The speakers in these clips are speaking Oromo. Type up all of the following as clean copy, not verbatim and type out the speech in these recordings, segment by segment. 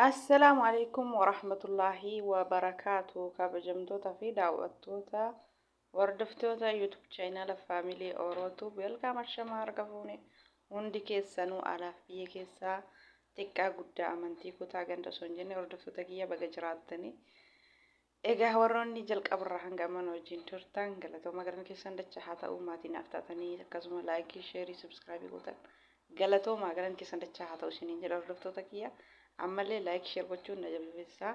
Assalaamu alaikum warahmatullaahi wabarakaatu. Kabajamtoota fi daawwattoota, hordoftoota YouTube channel Family Orootu, welcome, ashamaa, harka fuune hundi keessanuu, alaaf biyya keessaa, xiqqaa guddaa, amantii, kutaa, ganda osoo hin jenne, hordoftoota kiyya, baga jiraattanii. Egaa warroonni jalqabarraa hanga amma nu wajjin turtan, galatooma, galan keessan dacha haa ta'u. Maatii naaf taatanii, akkasuma like, share, subscribe gootan, galatooma, galan keessan dachaa haa ta'u isiniin jedha. Hordoftoota kiyya, ammallee like, share gochuun na jabeessaa.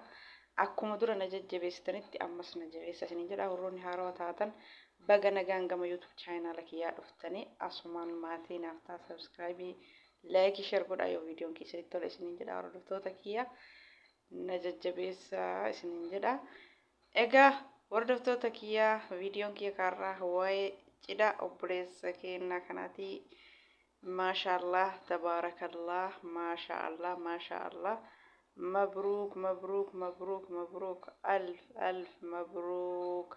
Akkuma dura na jajjabeessitanitti ammas na jabeessa isiniin jedha. Warroonni haarawaa taatan, baga nagaan gama YouTube channel kiyyaa dhuftanii, asumaan maatii naaf ta'a, subscribe, like, share godhaa yoo viidiyoon keessanitti tole isiniin jedha. Hordoftoota kiyya, na jajjabeessaa isiniin jedha. Egaa hordoftoota kiyyaa, viidiyoon kiyya kaarraa waa'ee cidha obboleessa keenyaa kanaati. Maashaallah, tabaarakallah, maashaallah, maashaallah. Mabruuk, mabruuk, mabruuk, mabruuk, alf alf mabruuk.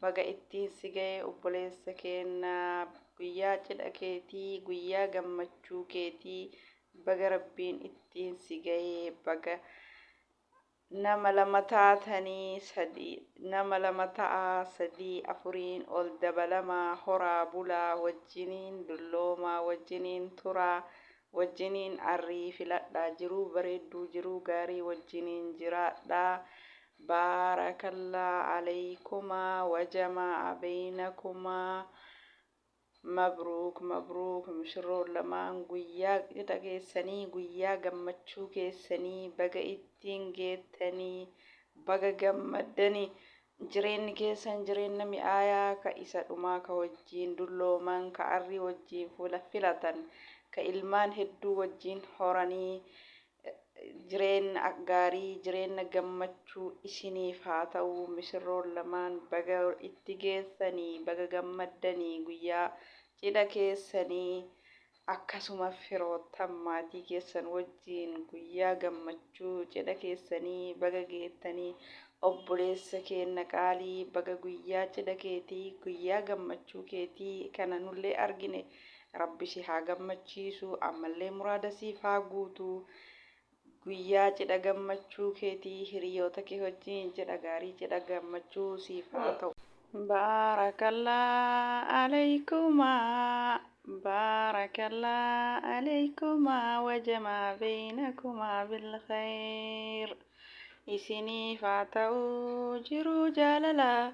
Baga ittiin si ga'e, obboleessa keenyaa. Guyyaa cidha keetii, guyyaa gammachuu keetii, baga Rabbiin ittiin si ga'e. Baga nama lama taatanii, sadii, nama lama ta'a, sadii, afuriin ol dabalamaa, horaa bulaa, wajjiniin dulloomaa, wajjiniin turaa, wajjiniin arrii filadhaa, jiruu bareedduu, jiruu gaarii wajjiniin jiraadhaa. Baarakallaa alaykumaa wajamaa beeynakumaa. Mabruuk, mabruuk. Misirroon lamaan, guyyaa cidha keessanii, guyyaa gammachuu keessanii baga ittiin geettanii, baga gammaddanii. Jireenyi keessan jireenya mi'aayaa ka isa dhumaa, ka wajjiin dullooman, ka arrii wajjiin fuula filatan, ka ilmaan hedduu wajjiin horanii, jireenya gaarii, jireenya gammachuu isiniif haa ta'u. Misirroon lamaan, baga itti geessanii, baga gammaddanii guyyaa cidha keessanii. Akkasuma firoottan, maatii keessan wajjiin guyyaa gammachuu cidha keessanii baga geettanii. Obboleessa keenya qaalii, baga guyyaa cidha keetii, guyyaa gammachuu keetii kana nullee argine. Rabbi si haa gammachiisu, ammallee muraada siif haa guutu. Guyyaa cidha gammachuu keetii hiriyoota kee wajjin cidha gaarii, cidha gammachuu siif haa ta'u. Baarakallaa alaykumaa, baarakallaa alaykumaa, wajamaa beeynakumaa bilkhayr. Isiniif haa ta'u jiruu jaalalaa,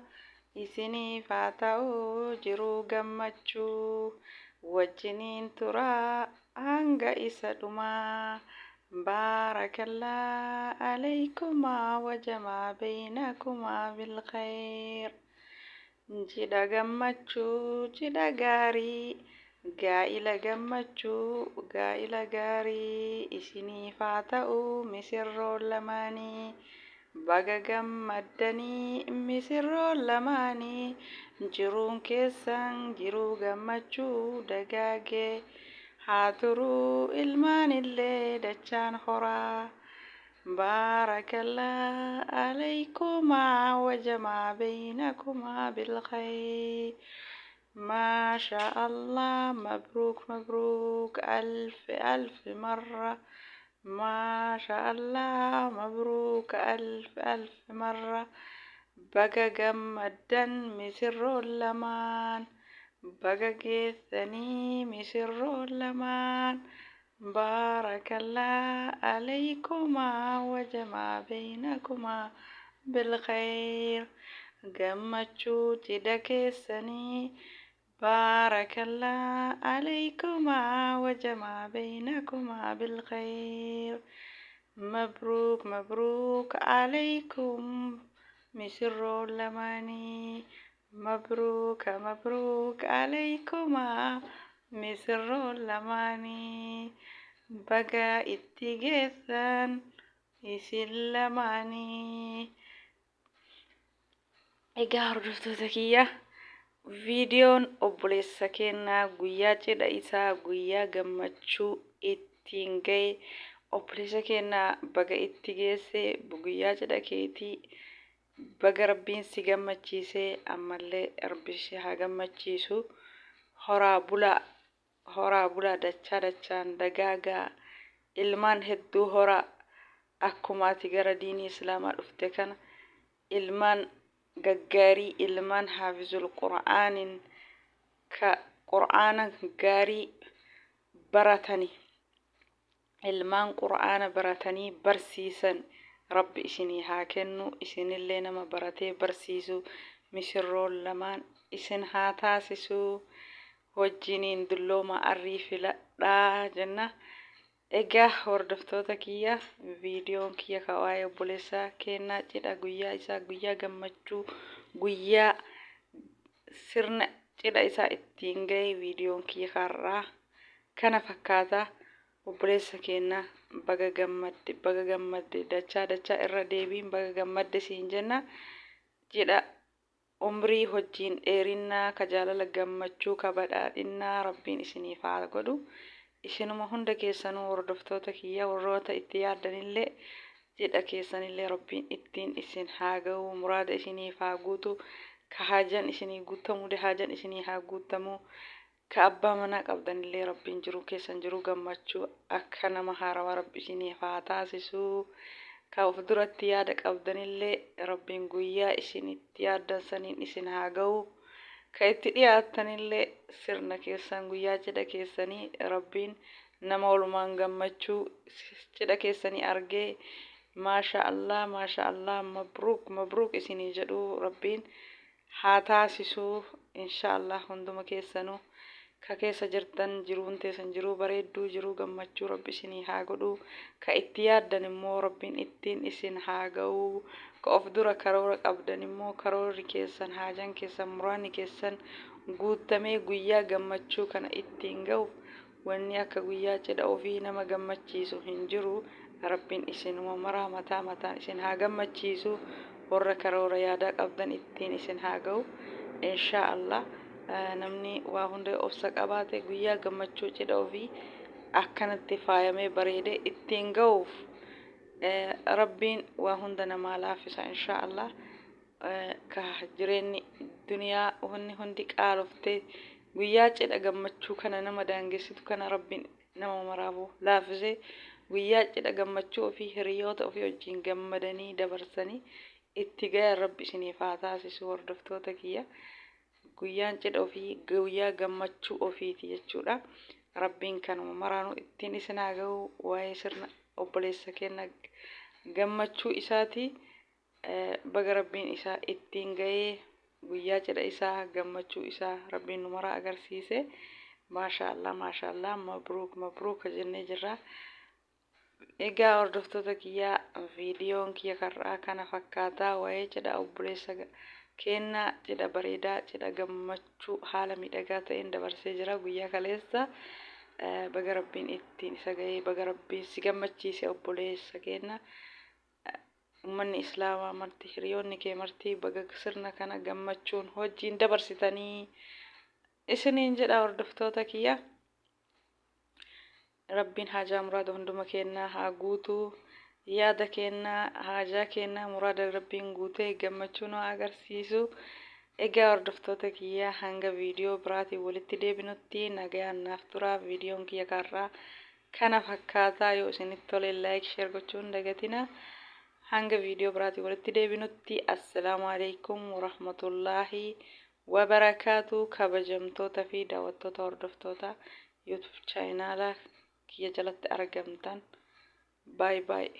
isiniif haa ta'u jiruu gammachuu, wajjiniin turaa hanga isa dhumaa. Baarakallaa alaykumaa wajamaa beeynakumaa bilkhayr. Cidha gammachuu, cidha gaarii, gaa'ila gammachuu, gaa'ila gaarii isiniif haa ta'u. Misirroon lamaanii, baga gammaddanii. Misirroon lamaanii, jiruun keessan jiruu gammachuu dagaagee haa turuu, ilmaanillee dachaan horaa. Baarakallaa alaykumaa wajamaa beeynakumaa bilkhayr. ما شاء الله، مبروك مبروك، ألف ألف مرة، ما شاء الله، مبروك ألف ألف مرة. Baga gammaddan, misirroon lamaan, baga geessanii, misirroon lamaan. Baarakallaa alaykumaa wajamaa beeynakumaa bilkhayr. Gammachuu cidha keessanii, baarakallaa alaykumaa wajamaa beeynakumaa bilkhayr. Mabruuk, mabruuk alaykum, misirroon lamaanii. Mabruuka, mabruuk alaykumaa, misirroon lamaanii, baga itti geessan isin lamaanii. Egaa hordoftoota kiyya, viidiyoon obboleessa keenyaa guyyaa cidha isaa, guyyaa gammachuu ittiin ga'e. Obboleessa keenyaa, baga itti geesse guyyaa cidha keetii, baga Rabbiin si gammachiise, ammallee Rabbi si haa gammachiisu. Horaa bulaa, horaa bulaa, dachaa dachaan dagaagaa, ilmaan hedduu horaa. Akkuma ati gara diinii Islaamaa dhufte kana ilmaan gaggaarii ilmaan haafizul Qur'aanin ka Qur'aana gaarii baratani ilmaan Qur'aana baratanii barsiisan Rabbi isinii haa kennu isinillee nama baratee barsiisu misirroon lamaan isin haa taasisu wajjiniin dullooma arrii filadhaa jenna. Egaa hordoftoota kiyya viidiyoon kiyya ka waa'ee obboleessa keennaa cidha guyyaa isaa guyyaa gammachuu guyyaa sirna cidha isaa ittiin ga'e viidiyoon kiyya karraa kana fakkaata. Obboleessa keenna baga gammadde baga gammadde dachaa dachaa irra deebiin baga gammadde siin jenna. Cidha Umrii hojjiin dheerinnaa ka jaalala gammachuu ka badhaadhinnaa Rabbiin isiniif haa godhu. Isinuma hunda keessanuu hordoftoota kiyya warroota itti yaaddanillee cidha keessanillee Rabbiin ittiin isin haa gahu muraada isiniif haa guutu ka haajan isinii guuttamuu de haajan isinii haa guuttamu ka abbaa manaa qabdanillee Rabbiin jiruu keessan jiruu gammachuu akka nama haarawaa Rabbi isiniif haa taasisu. Ka of duratti yaada qabdanillee Rabbiin guyyaa isin itti yaaddan saniin isin haa ga'u. Ka itti dhiyaattanillee sirna keessan guyyaa cidha keessanii Rabbiin nama walumaan gammachuu cidha keessanii argee maasha Allah maasha Allah mabruuk mabruuk isinii jedhu Rabbiin haa taasisu insha Allah. Hunduma keessanuu ka keessa jirtan jiruun teessan jiruu bareedduu jiruu gammachuu Rabbi isinii haa godhu. Ka itti yaaddan immoo Rabbiin ittiin isin haa ga'u. Ka of dura karoora qabdan immoo karoorri keessan haajan keessan muraanni keessan guuttamee guyyaa gammachuu kana ittiin ga'u. Wanni akka guyyaa cidha ofii nama gammachiisu hin jiru. Rabbiin isinuma maraa mataa mataan isin haa gammachiisu. Warra karoora yaadaa qabdan ittiin isin haa ga'u. Inshaa Allah namni waa hunda obsa qabaate guyyaa gammachuu cidha ofii akkanatti faayamee bareedee ittiin ga'uuf Rabbiin waa hunda namaa laaffisa inshaa Allah. Ka jireenyi duniyaa wanni hundi qaaloftee guyyaa cidha gammachuu kana nama daangessitu kana Rabbiin nama maraafuu laaffisee guyyaa cidha gammachuu ofii hiriyoota ofii wajjin gammadanii dabarsanii itti gayan Rabbi isiniif haa taasisu. Hordoftoota kiyya, guyyaan cidha ofii guyyaa gammachuu ofiiti jechuudha. Rabbiin kanuma maraanuu ittiin isin haa ga'u. Waa'ee sirna obboleessa keenya gammachuu isaati. Baga Rabbiin isaa ittiin ga'ee guyyaa cidha isaa gammachuu isaa Rabbiin nu maraa agarsiise. Maasha Allah maasha Allah mabruuk mabruuk jennee jirra. Egaa hordoftoota kiyyaa viidiyoon kiyya karraa kana fakkaataa waa'ee cidha obboleessa keennaa cidha bareedaa cidha gammachuu haala miidhagaa ta'een dabarsee jira guyyaa kaleessa. Baga Rabbiin ittiin isa ga'ee baga Rabbiin si gammachiise obboleessa keenna. Ummanni Islaamaa marti hiriyoonni kee marti baga sirna kana gammachuun wajjiin dabarsitanii isiniin jedha hordoftoota kiyya. Rabbiin haajaa muraada hunduma keennaa haa guutu. Yaada keennaa haajaa keennaa muraada Rabbiin guutee gammachuu nu haa agarsiisu. Egaa hordoftoota kiyya hanga viidiyoo biraatiin walitti deebinutti nagayaan naaf turaa. Viidiyoon kiyya kaarraa kana fakkaataa yoo isinitti tole like share gochuu hin dagatina. Hanga viidiyoo biraatiin walitti deebinutti assalaamu alaikum warahmatullaahi wabarakaatu. Kabajamtoota fi daawwattoota hordoftoota YouTube chaayinaala kiyya jalatti argamtan, bye bye.